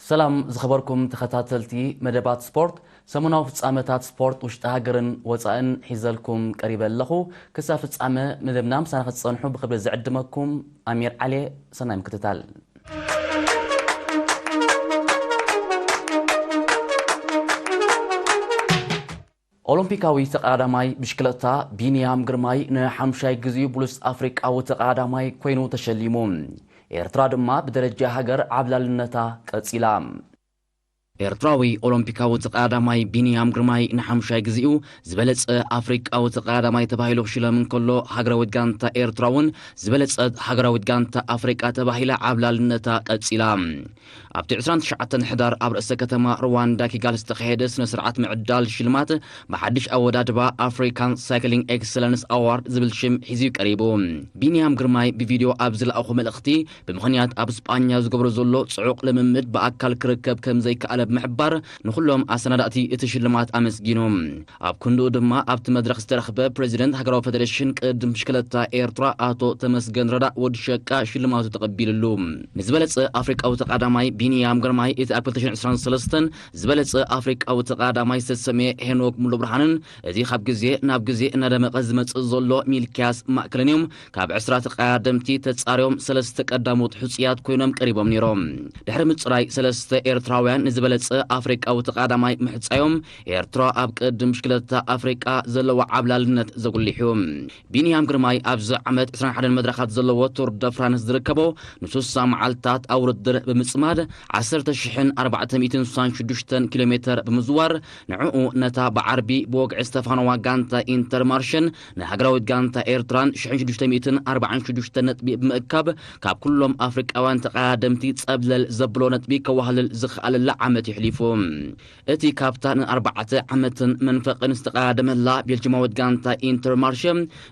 ሰላም ዝኸበርኩም ተኸታተልቲ መደባት ስፖርት፣ ሰሙናዊ ፍጻመታት ስፖርት ውሽጢ ሃገርን ወጻእን ሒዘልኩም ቀሪበ ኣለኹ። ክሳብ ፍጻመ መደብና ምሳና ክትጸንሑ ብኽብሪ ዝዕድመኩም ኣሚር ዓሌ። ሰናይ ምክትታል። ኦሎምፒካዊ ተቐዳዳማይ ብሽክለታ ቢንያም ግርማይ ንሓምሻይ ግዜኡ ብሉጽ ኣፍሪቃዊ ተቐዳዳማይ ኮይኑ ተሸሊሙ። ኤርትራ ድማ ብደረጃ ሃገር ዓብላልነታ ቀጺላ። ኤርትራዊ ኦሎምፒካዊ ተቐዳዳማይ ቢንያም ግርማይ ንሓምሻይ ግዜኡ ዝበለጸ ኣፍሪቃዊ ተቐዳዳማይ ተባሂሉ ክሽለም እንከሎ፣ ሃገራዊት ጋንታ ኤርትራ እውን ዝበለጸት ሃገራዊት ጋንታ ኣፍሪቃ ተባሂላ ዓብላልነታ ቀጺላ። ኣብቲ ዕስራን ትሽዓተን ሕዳር ኣብ ርእሰ ከተማ ሩዋንዳ ኪጋሊ ዝተኻየደ ስነ ስርዓት ምዕዳል ሽልማት ብሓድሽ ኣወዳድባ ኣፍሪካን ሳይክሊንግ ኤክሰለንስ ኣዋርድ ዝብል ሽም ሒዙ ቀሪቡ። ቢንያም ግርማይ ብቪድዮ ኣብ ዝለኣኾ መልእኽቲ፣ ብምኽንያት ኣብ ስጳኛ ዝገብሮ ዘሎ ጽዑቕ ልምምድ ብኣካል ክርከብ ከም ዘይከኣለ ብምሕባር፣ ንኹሎም ኣሰናዳእቲ እቲ ሽልማት ኣመስጊኑ። ኣብ ክንድኡ ድማ ኣብቲ መድረኽ ዝተረኽበ ፕሬዚደንት ሃገራዊ ፌደሬሽን ቅድም ብሽክለታ ኤርትራ ኣቶ ተመስገን ረዳእ ወዲ ሸቃ ሽልማቱ ተቐቢልሉ። ንዝበለጸ ኣፍሪቃዊ ተቐዳማይ ቢንያም ግርማይ፣ እቲ ኣብ ክልተ ሽሕን ዕስራን ሰለስተን ዝበለጸ ኣፍሪቃዊ ተቐዳማይ ዝተሰምየ ሄኖክ ሙሉብርሃንን፣ እቲ ካብ ግዜ ናብ ግዜ እናደመቐ ዝመጽእ ዘሎ ሚልክያስ ማእከልን እዮም ካብ ዕስራ ተቐዳደምቲ ተጻርዮም ሰለስተ ቀዳሞት ሕጹያት ኮይኖም ቀሪቦም ነይሮም። ድሕሪ ምጽራይ ሰለስተ ኤርትራውያን ንዝበለጸ ኣፍሪቃዊ ተቐዳማይ ምሕጻዮም፣ ኤርትራ ኣብ ቅድም ብሽክለታ ኣፍሪቃ ዘለዋ ዓብላልነት ዘጉልሕ እዩ። ቢንያም ግርማይ ኣብዚ ዓመት ዕስራን ሓደን መድረኻት ዘለዎ ቱር ደ ፍራንስ ዝርከቦ ንሱሳ መዓልታት ኣብ ውድድር ብምጽማድ ዓሰርተ ሽሕን ኣርባዕተ ሚእትን ስሳን ሽዱሽተን ኪሎ ሜተር ብምዝዋር፣ ንዕኡ ነታ ብዓርቢ ብወግዒ ዝተፋነዋ ጋንታ ኢንተርማርሸን ንሃገራዊት ጋንታ ኤርትራን ሽሕን ሽዱሽተ ሚእትን ኣርባዓን ሽዱሽተን ነጥቢ ብምእካብ፣ ካብ ኩሎም ኣፍሪቃውያን ተቐዳደምቲ ጸብለል ዘብሎ ነጥቢ ከዋህልል ዝኸኣለላ ዓመት የሕሊፉ። እቲ ካብታ ንኣርባዕተ ዓመትን መንፈቕን ዝተቐዳደመላ ቤልጅማዊት ጋንታ ኢንተርማርሸ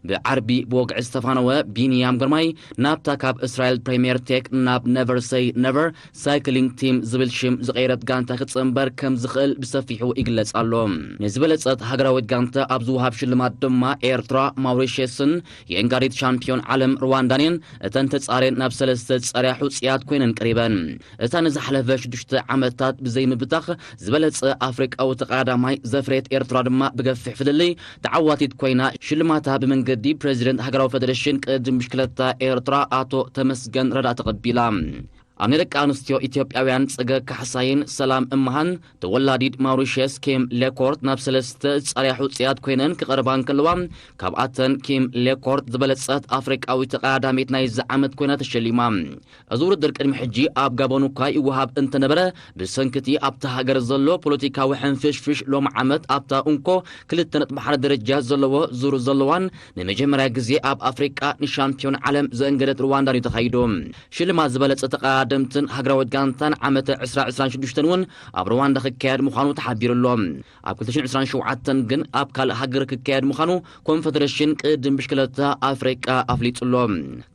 ብዓርቢ ብወግዒ ዝተፋነወ ቢንያም ግርማይ፣ ናብታ ካብ እስራኤል ፕሪምየር ቴክ ናብ ነቨር ሰይ ነቨር ሳይክሊንግ ቲም ዝብል ሽም ዝቐየረት ጋንታ ክጽንበር ከም ዝኽእል ብሰፊሑ ይግለጽ ኣሎ። ንዝበለጸት ሃገራዊት ጋንታ ኣብ ዝወሃብ ሽልማት ድማ ኤርትራ፣ ማውሪሽየስን የንጋሪት ሻምፒዮን ዓለም ሩዋንዳን እየን። እተን ተጻርየን ናብ ሰለስተ ዝጸርያ ሕጹያት ኮይነን ቀሪበን። እታ ንዝሓለፈ ሽዱሽተ ዓመታት ብዘይምብታኽ ዝበለጸ ኣፍሪቃዊ ተቐዳዳማይ ዘፍረየት ኤርትራ ድማ ብገፊሕ ፍልልይ ተዓዋቲት ኮይና፣ ሽልማታ ብመንገዲ ፕሬዚደንት ሃገራዊ ፌደሬሽን ቅድም ብሽክለታ ኤርትራ ኣቶ ተመስገን ረዳ ተቐቢላ። ኣብ ናይ ደቂ ኣንስትዮ ኢትዮጵያውያን ጽገ ካሕሳይን ሰላም እምሃን፣ ተወላዲት ማውሪሽየስ ኬም ሌኮርት ናብ ሰለስተ ዝጸርያ ሕጹያት ኮይነን ክቐርባ እንከለዋ፣ ካብኣተን ኬም ሌኮርት ዝበለጸት ኣፍሪቃዊት ተቐዳዳሚት ናይዚ ዓመት ኮይና ተሸሊማ። እዚ ውድድር ቅድሚ ሕጂ ኣብ ጋቦን እኳ ይወሃብ እንተነበረ፣ ብሰንክቲ ኣብታ ሃገር ዘሎ ፖለቲካዊ ሕንፍሽፍሽ ሎሚ ዓመት ኣብታ እንኮ ክልተ ነጥቢ ሓደ ደረጃ ዘለዎ ዙር ዘለዋን ንመጀመርያ ግዜ ኣብ ኣፍሪቃ ንሻምፒዮን ዓለም ዘእንገደት ሩዋንዳን እዩ ተኻይዱ። ሽልማት ዝበለጸ ተቐዳደምትን ሃገራዊት ጋንታን ዓመተ ዕስራ ዕስራን ሽዱሽተን እውን ኣብ ሩዋንዳ ክካየድ ምዃኑ ተሓቢሩ ኣሎ። ኣብ ክልተ ሽሕን ዕስራን ሸውዓተን ግን ኣብ ካልእ ሃገር ክካየድ ምዃኑ ኮንፈደሬሽን ቅድም ብሽክለታ ኣፍሪቃ ኣፍሊጡ ኣሎ።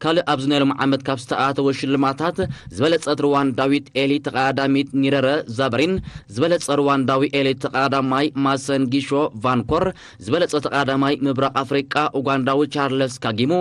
ካልእ ኣብዚ ናይ ሎም ዓመት ካብ ዝተኣተወ ሽልማታት፣ ዝበለጸት ሩዋንዳዊት ኤሊት ተቐዳዳሚት ኒረረ ዛበሪን፣ ዝበለጸ ሩዋንዳዊ ኤሊት ተቐዳዳማይ ማሰን ጊሾ ቫንኮር፣ ዝበለጸ ተቐዳዳማይ ምብራቕ ኣፍሪቃ ኡጋንዳዊ ቻርለስ ካጊሞ፣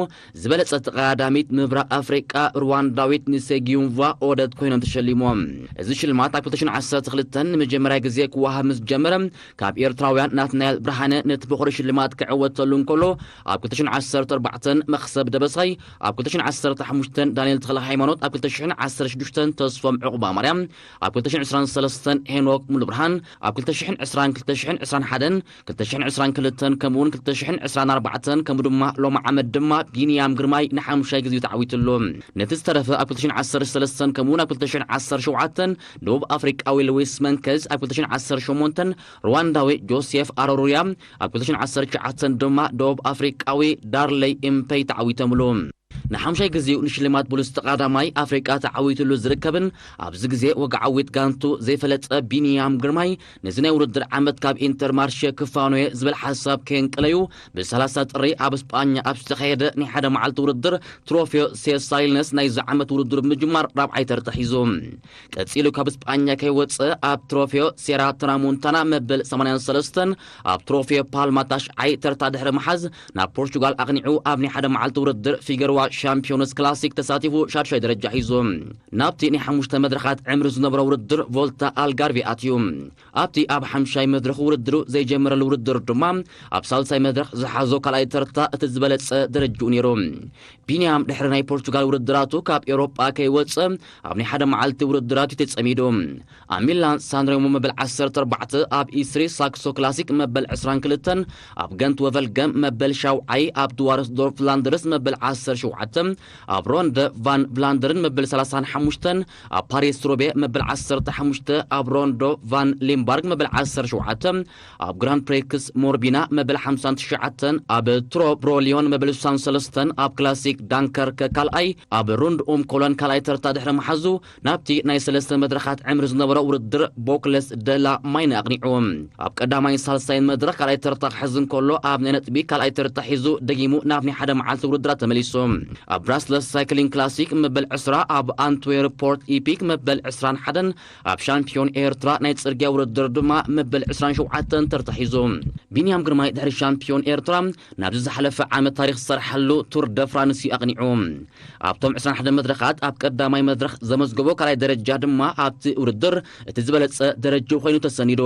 ዝበለጸት ተቐዳዳሚት ምብራቕ ኣፍሪቃ ሩዋንዳዊት ንሴጊዩምቫ ኦደት ኮይኖም ተሸሊሞም። እዚ ሽልማት ኣብ ክልተ ሽሕን ዓሰርተ ክልተን ንመጀመርያ ግዜ ክወሃብ ምስ ጀመረ፣ ካብ ኤርትራውያን ናትናኤል ብርሃነ ነቲ ቦኽሪ ሽልማት ክዕወተሉ እንከሎ፣ ኣብ ክልተ ሽሕን ዓሰርተ ኣርባዕተን መኽሰብ ደበሳይ፣ ኣብ ክልተ ሽሕን ዓሰርተ ሓሙሽተን ዳንኤል ተኽለ ሃይማኖት፣ ኣብ ክልተ ሽሕን ዓሰርተ ሽዱሽተን ተስፎም ዕቑባ ማርያም፣ ኣብ ክልተ ሽሕን ዕስራን ሰለስተን ሄኖክ ሙሉብርሃን፣ ኣብ ክልተ ሽሕን ዕስራን ክልተ ሽሕን ዕስራን ሓደን ክልተ ሽሕን ዕስራን ክልተን ከምኡ እውን ክልተ ሽሕን ዕስራን ኣርባዕተን ከምኡ ድማ ሎም ዓመት ድማ ቢንያም ግርማይ ንሓምሻይ ግዜኡ ተዓዊትሉ። ነቲ ዝተረፈ ኣብ ክልተ ሽሕን ዓሰርተ ሰለስተን ከምኡ እውን ኣብ ክልተ ሽሕን ዓሰርተ ሸውዓተን ደቡብ ኣፍሪቃዊ ሉዊስ መንከዝ፣ ኣብ ክልተ ሽሕን ዓሰርተ ሸሞንተን ሩዋንዳዊ ጆሴፍ ኣሮሩያ፣ ኣብ ክልተ ሽሕን ዓሰርተ ትሽዓተን ድማ ደቡብ ኣፍሪቃዊ ዳርለይ ኢምፐይ ተዓዊቶምሉ። ንሓምሻይ ግዜኡ ንሽልማት ብሉጽ ተቐዳዳማይ ኣፍሪቃ ተዓዊትሉ ዝርከብን ኣብዚ ግዜ ወግዓዊት ጋንቱ ዘይፈለጠ ቢንያም ግርማይ፣ ነዚ ናይ ውድድር ዓመት ካብ ኢንተርማርሼ ክፋኖየ ዝብል ሓሳብ ከየንቀለዩ፣ ብሰላሳ ጥሪ ኣብ ስጳኛ ኣብ ዝተኻየደ ናይ ሓደ መዓልቲ ውድድር ትሮፊዮ ሴሳይልነስ ናይዚ ዓመት ውድድር ብምጅማር ራብዓይ ተርታ ሒዙ። ቀጺሉ ካብ ስጳኛ ከይወጸ ኣብ ትሮፊዮ ሴራ ትራሞንታና መበል ሰማንያን ሰለስተን፣ ኣብ ትሮፊዮ ፓልማ ታሽዓይ ተርታ ድሕሪ ምሓዝ ናብ ፖርቹጋል ኣቕኒዑ ኣብ ናይ ሓደ መዓልቲ ውድድር ፊገርዋ ሻምፒዮንስ ክላሲክ ተሳቲፉ ሻድሻይ ደረጃ ሒዙ። ናብቲ ናይ ሓሙሽተ መድረኻት ዕምሪ ዝነበሮ ውድድር ቮልታ ኣልጋርቬ ኣትዩ። ኣብቲ ኣብ ሓምሻይ መድረኽ ውድድሩ ዘይጀመረሉ ውድድር ድማ ኣብ ሳልሳይ መድረኽ ዝሓዞ ካልኣይ ተርታ እቲ ዝበለጸ ደረጅኡ ነይሩ። ቢንያም ድሕሪ ናይ ፖርቹጋል ውድድራቱ ካብ ኤውሮጳ ከይወጸ ኣብ ናይ ሓደ መዓልቲ ውድድራቱ ተጸሚዱ። ኣብ ሚላን ሳንሬሞ መበል ዓሰርተ ኣርባዕተ፣ ኣብ ኢስሪ ሳክሶ ክላሲክ መበል ዕስራን ክልተን፣ ኣብ ገንት ወቨልገም መበል ሻውዓይ፣ ኣብ ድዋርስዶርፍ ፍላንደርስ መበል ዓሰርተ ሸውዓተ፣ ኣብ ሮንደ ቫን ቭላንደርን መበል ሰላሳን ሓሙሽተን፣ ኣብ ፓሪስ ሩቤ መበል ዓሰርተ ሓሙሽተ፣ ኣብ ሮንዶ ቫን ሊምባርግ መበል ዓሰርተ ሸውዓተ፣ ኣብ ግራንድ ፕሪክስ ሞርቢና መበል ሓምሳን ትሽዓተን፣ ኣብ ትሮ ብሮሊዮን መበል ስሳን ሰለስተን፣ ኣብ ክላሲክ ዳንከርከ ካልኣይ፣ ኣብ ሩንድ ኡም ኮሎን ካልኣይ ተርታ ድሕሪ መሓዙ፣ ናብቲ ናይ ሰለስተ መድረኻት ዕምሪ ዝነበሮ ውድድር ቦክለስ ደላ ማይነ ኣቕኒዑ። ኣብ ቀዳማይን ሳልሳይን መድረኽ ካልኣይ ተርታ ክሕዝ እንከሎ፣ ኣብ ናይ ነጥቢ ካልኣይ ተርታ ሒዙ ደጊሙ ናብ ናይ ሓደ መዓልቲ ውድድራት ተመሊሱ። ኣብ ብራስለስ ሳይክሊንግ ክላሲክ መበል ዕስራ፣ ኣብ ኣንትዌርፕ ፖርት ኢፒክ መበል ዕስራን ሓደን፣ ኣብ ሻምፒዮን ኤርትራ ናይ ጽርግያ ውድድር ድማ መበል ዕስራን ሸውዓተን ተርታ ሒዙ። ቢንያም ግርማይ ድሕሪ ሻምፒዮን ኤርትራ ናብዚ ዝሓለፈ ዓመት ታሪኽ ዝሰርሓሉ ቱር ደ ፍራንስ እዩ ኣቕኒዑ። ኣብቶም ዕስራን ሓደን መድረኻት ኣብ ቀዳማይ መድረኽ ዘመዝገቦ ካልኣይ ደረጃ ድማ ኣብቲ ውድድር እቲ ዝበለጸ ደረጃ ኮይኑ ተሰኒዱ።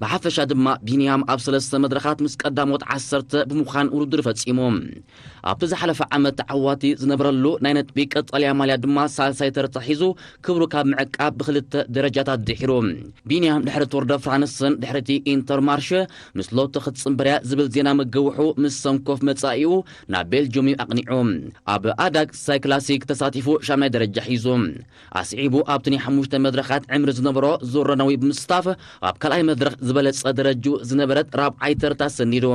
ብሓፈሻ ድማ ቢንያም ኣብ ሰለስተ መድረኻት ምስ ቀዳሞት ዓሰርተ ብምዃን ውድድር ፈጺሙ። ኣብቲ ዝሓለፈ ዓመት ተዓዋቲ ዝነበረሉ ናይ ነጥቢ ቀጠልያ ማልያ ድማ ሳልሳይ ተርታ ሒዙ ክብሩ ካብ ምዕቃብ ብክልተ ደረጃታት ድሒሩ። ቢንያም ድሕሪ ቱር ደ ፍራንስን ድሕሪቲ ኢንተርማርሸ ምስ ሎቶ ክትጽንበርያ ዝብል ዜና ምግውሑ ምስ ሰንኮፍ መጻኢኡ ናብ ቤልጅየም እዩ ኣቕኒዑ። ኣብ ኣዳግ ሳይክላሲክ ተሳቲፉ ሻምናይ ደረጃ ሒዙ። ኣስዒቡ ኣብቲ ናይ ሓሙሽተ መድረኻት ዕምሪ ዝነበሮ ዙር ረነዊ ብምስታፍ ኣብ ካልኣይ መድረኽ ዝበለጸ ደረጅኡ ዝነበረት ራብዓይ ተርታ ሰኒዱ።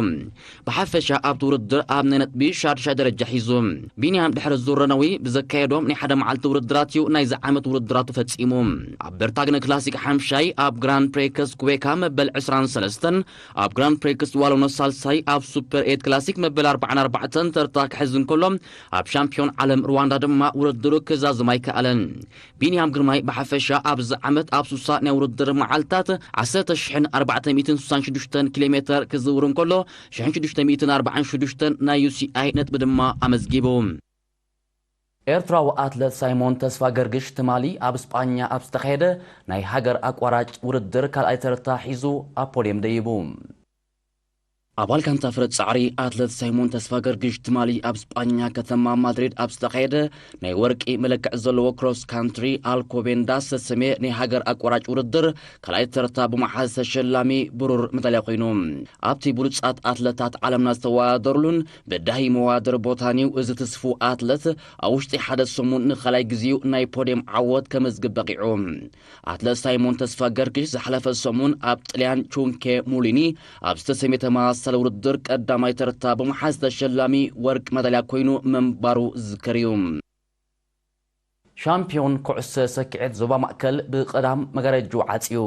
ብሓፈሻ ኣብቲ ውድድር ኣብ ናይ ነጥቢ ሻድሻይ ደረጃ ሒዙ። ቢንያም ድሕሪ ዙር ረነዊ ብዘካየዶም ናይ ሓደ መዓልቲ ውድድራት እዩ ናይዚ ዓመት ውድድራቱ ፈጺሙ። ኣብ በርታግነ ክላሲክ ሓምሻይ፣ ኣብ ግራንድ ፕሬክስ ኩዌካ መበል ዕስራን ሰለስተን፣ ኣብ ግራንድ ፕሬክስ ዋሎኖ ሳልሳይ፣ ኣብ ሱፐር ኤት ክላሲክ መበል ኣርባዓን ኣርባዕተን ተርታ ክሕዝ እንከሎ፣ ኣብ ሻምፒዮን ዓለም ሩዋንዳ ድማ ውድድሩ ክዛዝም ኣይከኣለን። ቢንያም ግርማይ ብሓፈሻ ኣብዚ ዓመት ኣብ ሱሳ ናይ ውድድር መዓልታት ዓሰርተ ሽሕን ኣርባዕተ ሚእትን ስሳን ሽዱሽተን ኪሎ ሜተር ክዝውር እንከሎ፣ ሽሕን ሽዱሽተ ሚእትን ኣርባዓን ሽዱሽተን ናይ ዩ ሲ ኣይ ነጥቢ ድማ ኣመዝጊቡ። ኤርትራዊ ኣትለት ሳይሞን ተስፋ ገርግሽ ትማሊ ኣብ ስጳኛ ኣብ ዝተኻየደ ናይ ሃገር ኣቋራጭ ውድድር ካልኣይ ተርታ ሒዙ ኣብ ፖድየም ደይቡ። ኣባል ጋንታ ፍረ ጻዕሪ ኣትለት ሳይሞን ተስፋ ገርግሽ ትማሊ ኣብ ስጳኛ ከተማ ማድሪድ ኣብ ዝተኻየደ ናይ ወርቂ መለክዕ ዘለዎ ክሮስ ካንትሪ ኣልኮቤንዳስ ዝተሰምየ ናይ ሃገር ኣቋራጭ ውድድር ካልኣይ ተርታ ብምሓዝ ተሸላሚ ብሩር መዳልያ ኮይኑ። ኣብቲ ብሉጻት ኣትለታት ዓለምና ዝተወዳደሩሉን በዳሂ መዋድር ቦታን እዩ። እዚ ትስፉ ኣትለት ኣብ ውሽጢ ሓደ ሰሙን ንኻልኣይ ግዜኡ ናይ ፖድየም ዓወት ከመዝግብ በቒዑ። ኣትለት ሳይሞን ተስፋ ገርግሽ ዝሓለፈ ሰሙን ኣብ ጥልያን ቹንኬ ሙሊኒ ኣብ ዝተሰምየ ተመሳሳሊ ውድድር ቀዳማይ ተርታ ብምሓዝ ተሸላሚ ወርቂ መዳልያ ኮይኑ ምንባሩ ዝዝከር እዩ። ሻምፒዮን ኩዕሶ ሰኪዔት ዞባ ማእከል ብቐዳም መጋረጅኡ ዓጽዩ።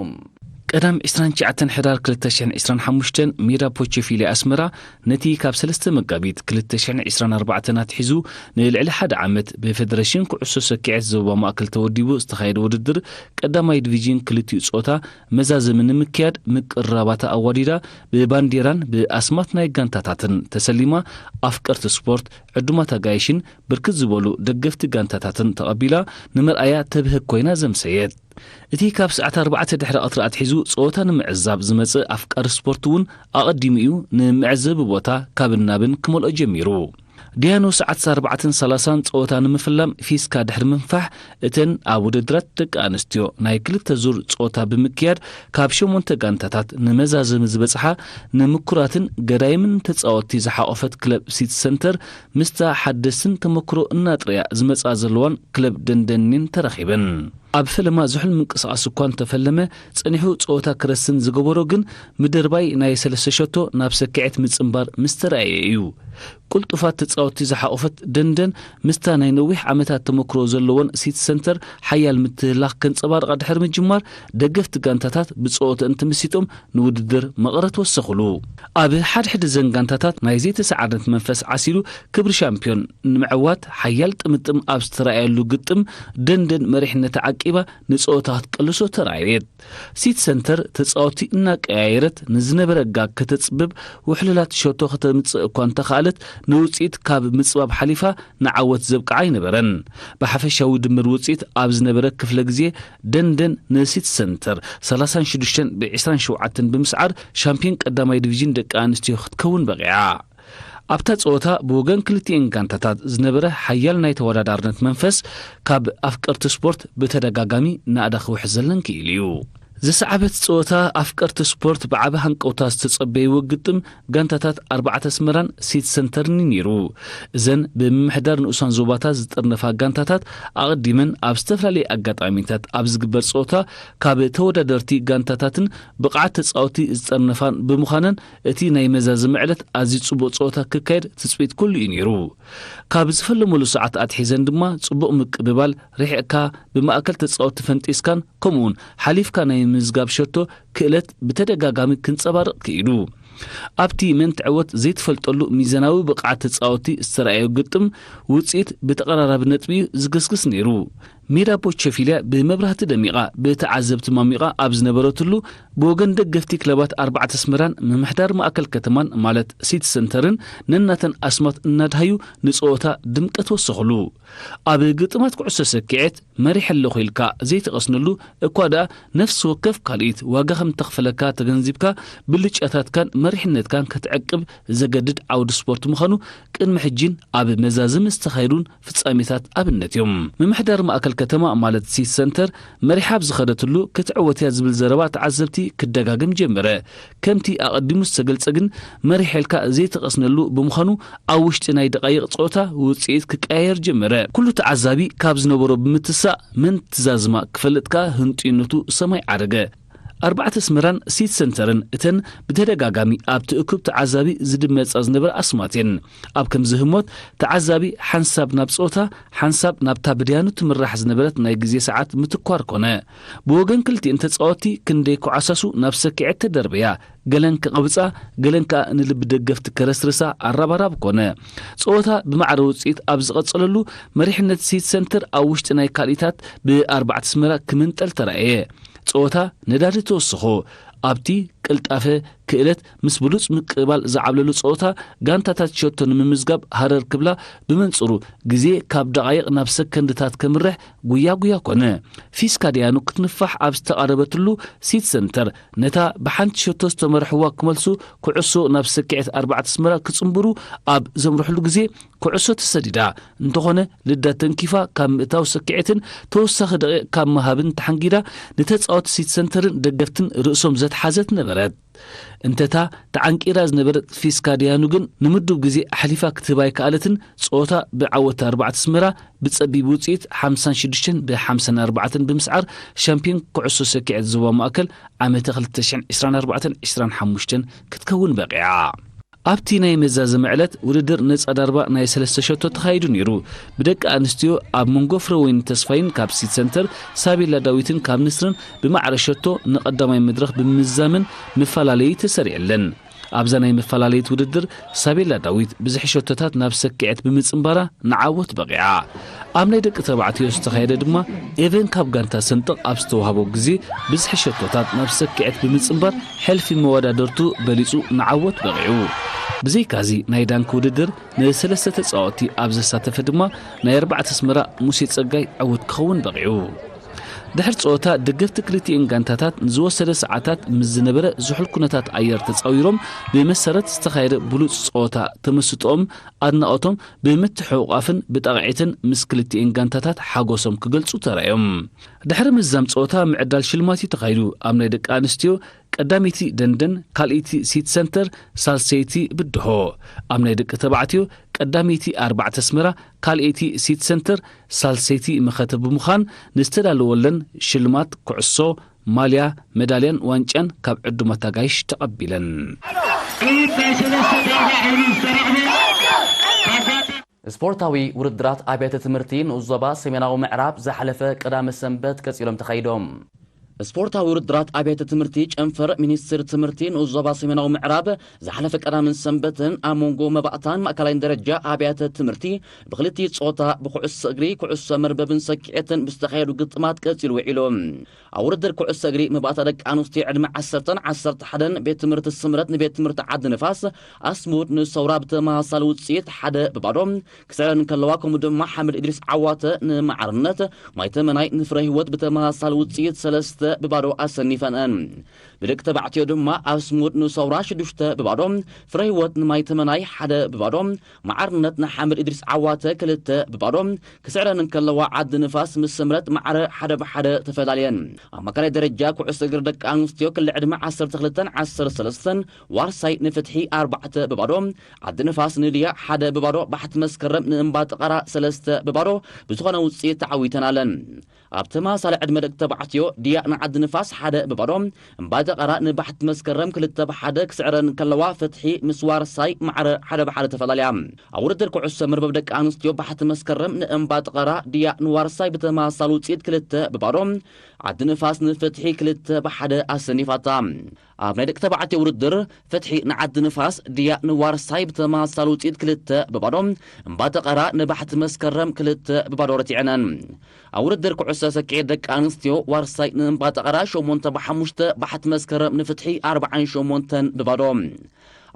ቀዳም ዕስራን ትሽዓተን ሕዳር ክልተ ሽሕን ዕስራን ሓሙሽተን ሜዳ ፖቸፊሊ ኣስመራ ነቲ ካብ ሰለስተ መጋቢት ክልተ ሽሕን ዕስራን ኣርባዕተን ኣትሒዙ ንልዕሊ ሓደ ዓመት ብፌደሬሽን ኩዕሶ ሰኪዔት ዞባ ማእከል ተወዲቡ ዝተኻየደ ውድድር ቀዳማይ ዲቪዥን ክልቲኡ ጾታ መዛዘሚ ንምክያድ ምቅርራባታ ኣዋዲዳ ብባንዴራን ብኣስማት ናይ ጋንታታትን ተሰሊማ ኣፍቀርቲ ስፖርት፣ ዕዱማት ኣጋይሽን ብርክት ዝበሉ ደገፍቲ ጋንታታትን ተቐቢላ ንመርኣያ ተብህግ ኮይና ዘምሰየት። እቲ ካብ ሰዓት ኣርባዕተ ድሕሪ ቀትሪ ኣትሒዙ ጸወታ ንምዕዛብ ዝመጽእ ኣፍቃሪ ስፖርት እውን ኣቐዲሙ እዩ ንመዕዘቢ ቦታ ካብን ናብን ክመልኦ ጀሚሩ። ዲያኑ ሰዓት ኣርባዕተን ሰላሳን ጸወታ ንምፍላም ፊስካ ድሕሪ ምንፋሕ፣ እተን ኣብ ውድድራት ደቂ ኣንስትዮ ናይ ክልተ ዙር ጸወታ ብምክያድ ካብ ሸሞንተ ጋንታታት ንመዛዘሚ ዝበጽሓ ንምኩራትን ገዳይምን ተጻወትቲ ዝሓቖፈት ክለብ ሲቲ ሰንተር ምስታ ሓደስትን ተመክሮ እናጥረያ ዝመጻ ዘለዋን ክለብ ደንደንን ተራኺበን። ኣብ ፈለማ ዝሑል ምንቅስቓስ እኳ እንተፈለመ፣ ጸኒሑ ጸወታ ክረስን ዝገበሮ ግን ምድርባይ ናይ ሰለስተ ሸቶ ናብ ሰኪዔት ምጽንባር ምስ ተራእየ እዩ። ቅልጡፋት ተጻወትቲ ዝሓቖፈት ደንደን ምስታ ናይ ነዊሕ ዓመታት ተመክሮ ዘለወን ሲቲ ሰንተር ሓያል ምትህልላኽ ከንጸባርቓ ድሕሪ ምጅማር፣ ደገፍቲ ጋንታታት ብጸወተን ተመሲጦም ንውድድር መቐረት ወሰኹሉ። ኣብ ሓድሕድ እዘን ጋንታታት ናይ ዘይተሰዓርነት መንፈስ ዓሲሉ ክብሪ ሻምፒዮን ንምዕዋት ሓያል ጥምጥም ኣብ ዝተራእየሉ ግጥም፣ ደንደን መሪሕነታ ዓቂባ ንጸወታ ክትቅልሶ ተራእየት። ሲቲ ሰንተር ተጻወቲ እናቀያየረት ንዝነበረ ጋግ ከተጽብብ፣ ውሕሉላት ሸቶ ከተምጽእ እኳ እንተኻለት፣ ንውጽኢት ካብ ምጽባብ ሓሊፋ ንዓወት ዘብቅዓ ኣይነበረን። ብሓፈሻዊ ድምር ውጽኢት ኣብ ዝነበረ ክፍለ ግዜ፣ ደንደን ንሲቲ ሰንተር ሰላሳን ሽዱሽተን ብ ዕስራን ሸውዓተን ብምስዓር ሻምፒዮን ቀዳማይ ዲቪዥን ደቂ ኣንስትዮ ክትከውን በቒዓ። ኣብታ ጸወታ ብወገን ክልቲኤን ጋንታታት ዝነበረ ሓያል ናይ ተወዳዳርነት መንፈስ ካብ ኣፍቀርቲ ስፖርት ብተደጋጋሚ ናእዳ ክውሕዘለን ክኢሉ እዩ። ዝሰዓበት ጸወታ ኣፍቀርቲ ስፖርት ብዓቢ ሃንቀውታ ዝተጸበይዎ ግጥም ጋንታታት ኣርባዕተ ኣስመራን ሲቲ ሰንተርን እዩ ነይሩ። እዘን ብምምሕዳር ንኡሳን ዞባታት ዝጥርነፋ ጋንታታት ኣቐዲመን ኣብ ዝተፈላለየ ኣጋጣሚታት ኣብ ዝግበር ጸወታ ካብ ተወዳደርቲ ጋንታታትን ብቕዓት ተጻወቲ ዝጠርነፋን ብምዃነን እቲ ናይ መዛዘሚ ዕለት ኣዝዩ ጽቡቕ ጸወታ ክካየድ ትጽቢት ኩሉ እዩ ነይሩ። ካብ ዝፈለመሉ ሰዓት ኣትሒዘን ድማ ጽቡቕ ምቅብባል፣ ርሒቕካ ብማእከል ተጻወቲ ፈንጢስካን ከምኡውን ሓሊፍካ ናይ ምዝጋብ ሸቶ ክእለት ብተደጋጋሚ ክንጸባርቕ ክኢሉ። ኣብቲ መን ትዕወት ዘይትፈልጠሉ ሚዛናዊ ብቕዓት ተጻወቲ ዝተራእዮ ግጥም ውጽኢት ብተቐራራቢ ነጥቢ እዩ ዝግስግስ ነይሩ። ሜዳ ቦቸፊልያ ብመብራህቲ ደሚቓ ብተዓዘብቲ ማሚቓ ኣብ ዝነበረትሉ ብወገን ደገፍቲ ክለባት ኣርባዕተ ኣስመራን ምምሕዳር ማእከል ከተማን ማለት ሲቲ ሰንተርን ነናተን ኣስማት እናድሃዩ ንጸወታ ድምቀት ወሰኽሉ። ኣብ ግጥማት ኩዕሶ ሰኪዔት መሪሕ ኣለኹ ኢልካ ዘይትቐስነሉ እኳ ደኣ ነፍሲ ወከፍ ካልኢት ዋጋ ከም ተኽፈለካ ተገንዚብካ ብልጫታትካን መሪሕነትካን ክትዕቅብ ዘገድድ ዓውዲ ስፖርት ምዃኑ ቅድሚ ሕጂን ኣብ መዛዘሚ ዝተኻየዱን ፍጻሜታት ኣብነት እዮም። ምምሕዳር ማእከል ከተማ ማለት ሲቲ ሰንተር መሪሓ ኣብ ዝኸደትሉ ክትዕወት እያ ዝብል ዘረባ ተዓዘብቲ ክደጋገም ጀመረ። ከምቲ ኣቐዲሙ ዝተገልጸ ግን መሪሕ ኢልካ ዘይትቐስነሉ ብምዃኑ ኣብ ውሽጢ ናይ ደቓይቕ ጸወታ ውጽኢት ክቀያየር ጀመረ። ኩሉ ተዓዛቢ ካብ ዝነበሮ ብምትሳእ መን ትዛዝማ ክፈልጥ ከኣ ህንጡይነቱ ሰማይ ዓረገ። ኣርባዕተ ኣስመራን ሲቲ ሰንተርን እተን ብተደጋጋሚ ኣብቲ እኩብ ተዓዛቢ ዝድመጻ ዝነበረ ኣስማት እየን። ኣብ ከምዚ ህሞት ተዓዛቢ ሓንሳብ ናብ ጸወታ ሓንሳብ ናብታ ብድያኑ ትምራሕ ዝነበረት ናይ ግዜ ሰዓት ምትኳር ኮነ። ብወገን ክልቲኤን ተጻወትቲ ክንደይ ክዓሳሱ ናብ ሰኪዐት ተደርበያ። ገለን ክቐብጻ፣ ገለን ከኣ ንልቢ ደገፍቲ ከረስርሳ ኣራባራብ ኮነ። ጸወታ ብማዕረ ውጽኢት ኣብ ዝቐጸለሉ መሪሕነት ሲቲ ሰንተር ኣብ ውሽጢ ናይ ካልኢታት ብኣርባዕተ ኣስመራ ክምንጠል ተራእየ። ጸወታ ነዳዲ ተወሰኾ። ኣብቲ ቅልጣፈ፣ ክእለት ምስ ብሉጽ ምቅባል ዝዓብለሉ ጸወታ ጋንታታት ሸቶ ንምምዝጋብ ሃረር ክብላ፣ ብመንጽሩ ግዜ ካብ ደቓይቕ ናብ ሰከንድታት ከምርሕ ጉያ ጉያ ኮነ። ፊስካ ደያኑ ክትንፋሕ ኣብ ዝተቓረበትሉ ሲቲ ሰንተር ነታ ብሓንቲ ሸቶ ዝተመርሕዋ ክመልሱ ኩዕሶ ናብ ሰኪዐት ኣርባዕተ ኣስመራ ክጽንብሩ ኣብ ዘምርሕሉ ግዜ ኩዕሶ ተሰዲዳ። እንተኾነ ልዳ ተንኪፋ ካብ ምእታው ሰኪዐትን ተወሳኺ ደቂቕ ካብ ምሃብን ተሓንጊዳ ንተጻወቲ ሲቲ ሰንተርን ደገፍትን ርእሶም ዘትሓዘት ነበረት። እንተታ ተዓንቂራ ዝነበረት ፊስካ ደያኑ ግን ንምዱብ ግዜ ኣሕሊፋ ክትህባ ኣይከኣለትን። ጸወታ ብዓወት ኣርባዕተ ኣስመራ ብጸቢብ ውጽኢት ሓምሳን ሽዱሽተን ብ ሓምሳን ኣርባዕተን ብምስዓር ሻምፒዮን ኩዕሶ ሰኪዐት ዞባ ማእከል ዓመተ ክልተ ሽሕን ዕስራን ኣርባዕተን ዕስራን ሓሙሽተን ክትከውን በቒዓ። ኣብቲ ናይ መዛዘሚ ዕለት ውድድር ነጻ ዳርባ ናይ ሰለስተ ሸቶ ተኻይዱ ነይሩ። ብደቂ ኣንስትዮ ኣብ መንጎ ፍረወይኒ ተስፋይን ካብ ሲቲ ሰንተር ሳቤላ ዳዊትን ካብ ንስርን ብማዕረ ሸቶ ንቐዳማይ መድረኽ ብምዛመን መፈላለዪ ተሰሪዐለን። ኣብዛ ናይ መፈላለዪት ውድድር ሳቤላ ዳዊት ብዝሒ ሸቶታት ናብ ሰኪዐት ብምጽንባራ ንዓወት በቒዓ። ኣብ ናይ ደቂ ተባዕትዮ ዝተኻየደ ድማ ኤቨን ካብ ጋንታ ሰንጠቕ ኣብ ዝተዋህቦ ግዜ ብዝሒ ሸቶታት ናብ ሰኪዐት ብምጽንባር ሕልፊ መወዳደርቱ በሊጹ ንዓወት በቒዑ። ብዘይካዚ ናይ ዳንክ ውድድር ንሰለስተ ተጻወትቲ ኣብ ዘሳተፈ ድማ ናይ ኣርባዕተ ኣስመራ ሙሴ ጸጋይ ዕዉት ክኸውን በቒዑ። ድሕሪ ጸወታ ደገፍቲ ክልቲኤን ጋንታታት ንዝወሰደ ሰዓታት ምስ ዝነበረ ዝሑል ኩነታት ኣየር ተጻዊሮም ብመሰረት ዝተኻየደ ብሉጽ ጸወታ ተመስጥኦም ኣድናቖቶም ብምትሕቑቓፍን ብጣቕዒትን ምስ ክልቲኤን ጋንታታት ሓጎሶም ክገልጹ ተራእዮም። ድሕሪ ምዛም ጸወታ ምዕዳል ሽልማት እዩ ተኻይዱ። ኣብ ናይ ደቂ ኣንስትዮ ቀዳመይቲ ደንደን፣ ካልኣይቲ ሲቲ ሰንተር፣ ሳልሰይቲ ብድሆ። ኣብ ናይ ደቂ ተባዕትዮ ቀዳመይቲ ኣርባዕተ ኣስመራ፣ ካልኣይቲ ሲቲ ሰንተር፣ ሳልሰይቲ መኸተ ብምዃን ንዝተዳለወለን ሽልማት ኩዕሶ፣ ማልያ፣ መዳልያን ዋንጫን ካብ ዕዱማት ኣጋይሽ ተቐቢለን። ስፖርታዊ ውድድራት ኣብያተ ትምህርቲ ንኡስ ዞባ ሰሜናዊ ምዕራብ ዝሓለፈ ቀዳመ ሰንበት ቀጺሎም ተኻይዶም። ስፖርታዊ ውድድራት ኣብያተ ትምህርቲ ጨንፈር ሚኒስትር ትምህርቲ ንኡስ ዞባ ሰሜናዊ ምዕራብ ዝሓለፈ ቀዳምን ሰንበትን ኣብ መንጎ መባእታን ማእከላይን ደረጃ ኣብያተ ትምህርቲ ብክልቲኡ ጾታ ብኩዕሶ እግሪ፣ ኩዕሶ መርበብን ሰኪዔትን ብዝተኻየዱ ግጥማት ቀጺሉ ውዒሉ። ኣብ ውድድር ኩዕሶ እግሪ መባእታ ደቂ ኣንስትዮ ዕድመ ዓሰርተን ዓሰርተ ሓደን ቤት ትምህርቲ ስምረት ንቤት ትምህርቲ ዓዲ ንፋስ ኣስሙድ ንሰውራ ብተመሳሳሊ ውጽኢት ሓደ ብባዶ ክስዕረን ከለዋ፣ ከምኡ ድማ ሓምድ እድሪስ ዓዋተ ንማዕርነት፣ ማይ ተመናይ ንፍረ ህይወት ብተመሳሳሊ ውጽኢት ሰለስተ ብባዶ ኣሰኒፈንአን። ብደቂ ተባዕትዮ ድማ ኣስሙድ ንሰውራ ሽዱሽተ ብባዶ፣ ፍረ ህይወት ንማይ ተመናይ ሓደ ብባዶ፣ ማዕርነት ንሓምድ እድሪስ ዓዋተ ክልተ ብባዶ ክስዕረን ከለዋ፣ ዓዲ ንፋስ ምስ ስምረት ማዕረ ሓደ ብሓደ ተፈላልየን። ኣብ ማእከላይ ደረጃ ኩዕሶ እግሪ ደቂ ኣንስትዮ ክሊ ዕድመ ዓሰርተ ክልተን ዓሰርተ ሰለስተን ዋርሳይ ንፍትሒ ኣርባዕተ ብባዶ፣ ዓዲ ንፋስ ንድያ ሓደ ብባዶ፣ ባሕቲ መስከረም ንእምባ ጥቐራ ሰለስተ ብባዶ ብዝኾነ ውጽኢት ተዓዊተን ኣለን። ኣብ ተመሳሳሊ ዕድመ ደቂ ተባዕትዮ ድያ ንዓዲ ንፋስ ሓደ ብባዶ፣ እምባ ጥቐራ ንባሕቲ መስከረም ክልተ ብሓደ ክስዕረን ከለዋ፣ ፍትሒ ምስ ዋርሳይ ማዕረ ሓደ ብሓደ ተፈላለያ። ኣብ ውድድር ኩዕሶ መርበብ ደቂ ኣንስትዮ ባሕቲ መስከረም ንእምባ ጥቐራ ድያ ንዋርሳይ ብተመሳሳሊ ውጽኢት ክልተ ብባዶ፣ ዓዲ ንፋስ ንፍትሒ ክልተ ብሓደ ኣሰኒፋታ። ኣብ ናይ ደቂ ተባዕትዮ ውድድር ፍትሒ ንዓዲ ንፋስ ድያ ንዋርሳይ ብተመሳሳሊ ውጽኢት ክልተ ብባዶ፣ እምባ ጠቐራ ንባሕቲ መስከረም ክልተ ብባዶ ረቲዐነን። ኣብ ውድድር ኩዕሶ ሰኪዔት ደቂ ኣንስትዮ ዋርሳይ ንእምባ ጠቐራ ሸሞንተ ብሓሙሽተ፣ ባሕቲ መስከረም ንፍትሒ ኣርብዓን ሸሞንተን ብባዶ።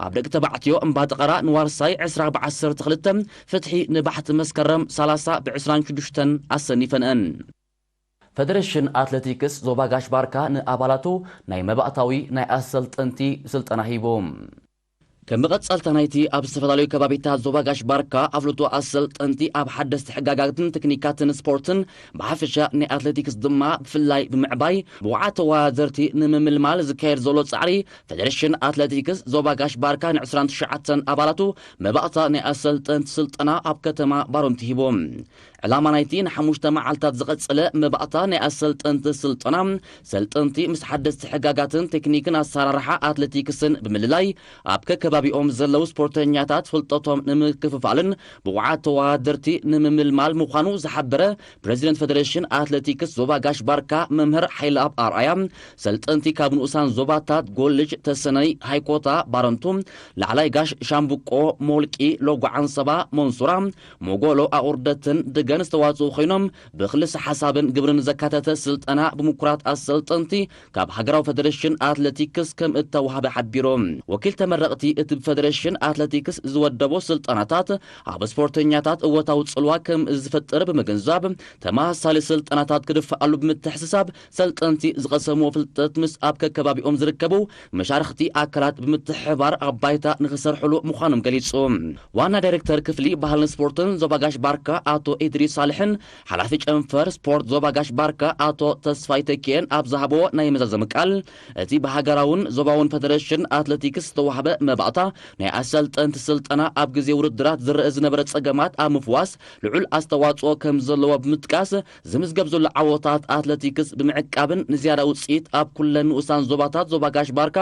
ኣብ ደቂ ተባዕትዮ እምባ ጠቐራ ንዋርሳይ ዕስራ ብዓሰርተ ክልተ፣ ፍትሒ ንባሕቲ መስከረም ሰላሳ ብዕስራን ሽዱሽተን ኣሰኒፈንአን። ፈደረሽን ኣትሌቲክስ ዞባ ጋሽ ባርካ ንኣባላቱ ናይ መባእታዊ ናይ ኣሰልጠንቲ ስልጠና ሂቡ። ከም መቐጸልታ ናይቲ ኣብ ዝተፈላለዩ ከባቢታት ዞባ ጋሽ ባርካ ኣፍልጦ ኣሰልጠንቲ ኣብ ሓደስቲ ሕጋጋትን ቴክኒካትን ስፖርትን ብሓፈሻ ናይ ኣትሌቲክስ ድማ ብፍላይ ብምዕባይ ብውዓት ተወዳደርቲ ንምምልማል ዝካየድ ዘሎ ጻዕሪ ፈደረሽን ኣትሌቲክስ ዞባ ጋሽ ባርካ ን ዕስራን ትሽዓተን ኣባላቱ መባእታ ናይ ኣሰልጠንቲ ስልጠና ኣብ ከተማ ባረንቱ ሂቡ። ዕላማ ናይቲ ንሓሙሽተ መዓልታት ዝቐጸለ መባእታ ናይ ኣሰልጠንቲ ስልጠና፣ ሰልጠንቲ ምስ ሓደስቲ ሕጋጋትን ቴክኒክን ኣሰራርሓ ኣትሌቲክስን ብምልላይ፣ ኣብ ከከባቢኦም ዘለዉ ስፖርተኛታት ፍልጠቶም ንምክፍፋልን ብቑዓት ተወዳደርቲ ንምምልማል ምዃኑ ዝሓበረ ፕሬዚደንት ፈደሬሽን ኣትሌቲክስ ዞባ ጋሽ ባርካ መምህር ሓይለኣብ ኣርኣያ፣ ሰልጠንቲ ካብ ንኡሳን ዞባታት ጎልጅ፣ ተሰነይ፣ ሃይኮታ፣ ባረንቱ፣ ላዕላይ ጋሽ፣ ሻምብቆ፣ ሞልቂ፣ ሎጎ ዓንሰባ፣ መንሱራ፣ ሞጎሎ፣ ኣቑርደትን ድገን ዝተዋጽኡ ኮይኖም፣ ብክልሰ ሓሳብን ግብርን ዘካተተ ስልጠና ብምኩራት ኣሰልጠንቲ ካብ ሃገራዊ ፈደረሽን ኣትሌቲክስ ከም እተዋህበ ሓቢሩ። ወኪል ተመረቕቲ እቲ ብፈደረሽን ኣትሌቲክስ ዝወደቦ ስልጠናታት ኣብ ስፖርተኛታት እወታዊ ጽልዋ ከም ዝፈጥር ብምግንዛብ፣ ተመሳሳሊ ስልጠናታት ክድፍኣሉ ብምትሕስሳብ፣ ሰልጠንቲ ዝቐሰምዎ ፍልጠት ምስ ኣብ ከከባቢኦም ዝርከቡ መሻርኽቲ ኣካላት ብምትሕብባር ኣብ ባይታ ንኽሰርሕሉ ምዃኖም ገሊጹ። ዋና ዳይሬክተር ክፍሊ ባህልን ስፖርትን ዞባ ጋሽ ባርካ ኣቶ ኢድሪስ ሳልሕን ሓላፊ ጨንፈር ስፖርት ዞባ ጋሽ ባርካ ኣቶ ተስፋይ ተኪኤን ኣብ ዝሃብዎ ናይ መዛዘሚ ቃል፣ እቲ ብሃገራውን ዞባውን ፈደረሽን ኣትሌቲክስ ዝተዋህበ መባእታ ናይ ኣሰልጠንቲ ስልጠና ኣብ ግዜ ውድድራት ዝረአ ዝነበረ ጸገማት ኣብ ምፍዋስ ልዑል ኣስተዋጽኦ ከም ዘለዎ ብምጥቃስ፣ ዝምዝገብ ዘሎ ዓወታት ኣትሌቲክስ ብምዕቃብን ንዝያዳ ውጽኢት ኣብ ኩለን ንኡሳን ዞባታት ዞባ ጋሽ ባርካ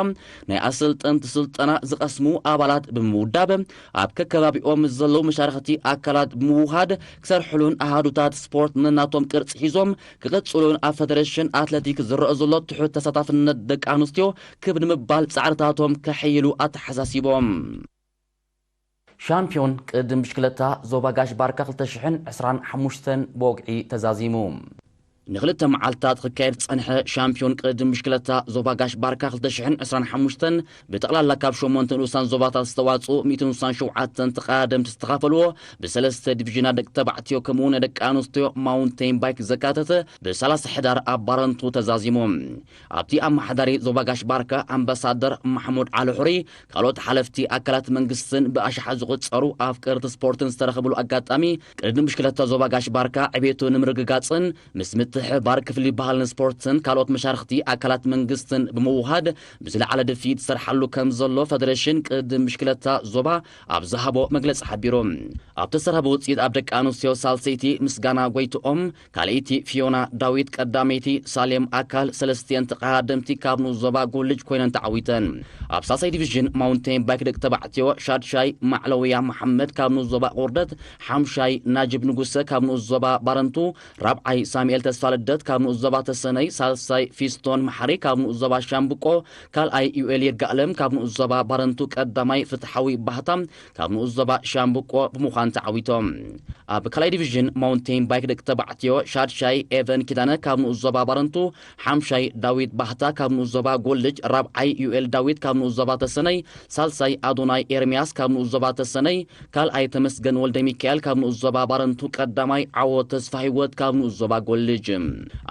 ናይ ኣሰልጠንቲ ስልጠና ዝቐስሙ ኣባላት ብምውዳብ፣ ኣብ ከከባቢኦም ምስ ዘለዉ መሻርኽቲ ኣካላት ብምውሃድ ክሰርሕሉን ኣሃዱታት ስፖርት ነናቶም ቅርጺ ሒዞም ክቕጽሉን ኣብ ፈደረሽን ኣትሌቲክስ ዝረአ ዘሎ ትሑት ተሳታፍነት ደቂ ኣንስትዮ ክብ ንምባል ጻዕርታቶም ከሐይሉ ኣተሓሳሲቦም። ሻምፒዮን ቅድም ብሽክለታ ዞባ ጋሽ ባርካ ክልተ ሽሕን ዕስራን ሓሙሽተን ብወግዒ ተዛዚሙ። ንክልተ መዓልታት ክካየድ ዝጸንሐ ሻምፒዮን ቅድም ብሽክለታ ዞባ ጋሽ ባርካ ክልተ ሽሕን ዕስራን ሓሙሽተን ብጠቕላላ ካብ ሸሞንተ ንኡሳን ዞባታት ዝተዋጽኡ ሚእትን ሸውዓተን ተቐዳደምቲ ዝተኻፈልዎ ብሰለስተ ዲቪዥናት ደቂ ተባዕትዮ ከምኡ እውን ደቂ ኣንስትዮ ማውንቴን ባይክ ዘካተተ ብሰላሳ ሕዳር ኣብ ባረንቱ ተዛዚሙ። ኣብቲ ኣመሓዳሪ ዞባ ጋሽ ባርካ ኣምባሳደር ማሕሙድ ዓሊ ሑሪ ካልኦት ሓለፍቲ ኣካላት መንግስትን ብኣሽሓት ዝቑጸሩ ኣፍቀርቲ ስፖርትን ዝተረኸብሉ ኣጋጣሚ፣ ቅድድም ብሽክለታ ዞባ ጋሽ ባርካ ዕቤቱ ንምርግጋጽን ምስ ምትሕብባር ክፍሊ ባህልን ስፖርትን ካልኦት መሻርኽቲ ኣካላት መንግስትን ብምውሃድ ብዝለዓለ ድፍኢት ዝሰርሓሉ ከም ዘሎ ፈደረሽን ቅድድም ብሽክለታ ዞባ ኣብ ዝሃቦ መግለጺ ሓቢሩ። ኣብ ተሰራቢ ውጽኢት ኣብ ደቂ ኣንስትዮ ሳልሰይቲ ምስጋና ጎይትኦም፣ ካልኣይቲ ፊዮና ዳዊት፣ ቀዳመይቲ ሳሌም ኣካል፣ ሰለስቲኤን ተቐዳደምቲ ካብ ንኡስ ዞባ ጎልጅ ኮይነን ተዓዊተን። ኣብ ሳልሳይ ዲቪዥን ማውንቴን ባይክ ደቂ ተባዕትዮ ሻድሻይ ማዕለውያ መሓመድ ካብ ንኡስ ዞባ ቁርደት፣ ሓምሻይ ናጅብ ንጉሰ ካብ ንኡስ ዞባ ባረንቱ፣ ራብዓይ ሳሙኤል ተስፋ ሳልደት ካብ ንኡስ ዞባ ተሰነይ፣ ሳልሳይ ፊስቶን መሓሪ ካብ ንኡስ ዞባ ሻምብቆ፣ ካልኣይ ዩኤል ይርጋለም ካብ ንኡስ ዞባ ባረንቱ፣ ቀዳማይ ፍትሓዊ ባህታ ካብ ንኡስ ዞባ ሻምብቆ ብምዃን ተዓዊቶም። ኣብ ካልኣይ ዲቪዥን ማውንቴን ባይክ ደቂ ተባዕትዮ፣ ሻድሻይ ኤቨን ኪዳነ ካብ ንኡስ ዞባ ባረንቱ፣ ሓምሻይ ዳዊት ባህታ ካብ ንኡስ ዞባ ጎልጅ፣ ራብዓይ ዩኤል ዳዊት ካብ ንኡስ ዞባ ተሰነይ፣ ሳልሳይ ኣዶናይ ኤርምያስ ካብ ንኡስ ዞባ ተሰነይ፣ ካልኣይ ተመስገን ወልደ ሚካኤል ካብ ንኡስ ዞባ ባረንቱ፣ ቀዳማይ ዓወት ተስፋ ህይወት ካብ ንኡስ ዞባ ጎልጅ።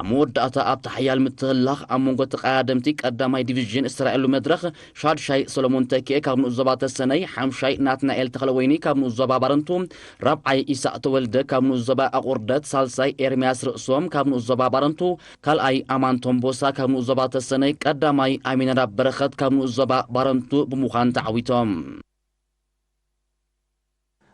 ኣብ መወዳእታ ኣብቲ ሓያል ምትህልላኽ ኣብ መንጎ ተቐዳደምቲ ቀዳማይ ዲቪዥን ዝተራእየሉ መድረኽ፣ ሻድሻይ ሰሎሞን ተኪኤ ካብ ንኡስ ዞባ ተሰነይ፣ ሓምሻይ ናትናኤል ተኽለወይኒ ካብ ንኡስ ዞባ ባረንቱ፣ ራብዓይ ኢሳቅ ተወልደ ካብ ንኡስ ዞባ ኣቑርደት፣ ሳልሳይ ኤርምያስ ርእሶም ካብ ንኡስ ዞባ ባረንቱ፣ ካልኣይ ኣማን ቶምቦሳ ካብ ንኡስ ዞባ ተሰነይ፣ ቀዳማይ ኣሚናዳብ በረኸት ካብ ንኡስ ዞባ ባረንቱ ብምዃን ተዓዊቶም።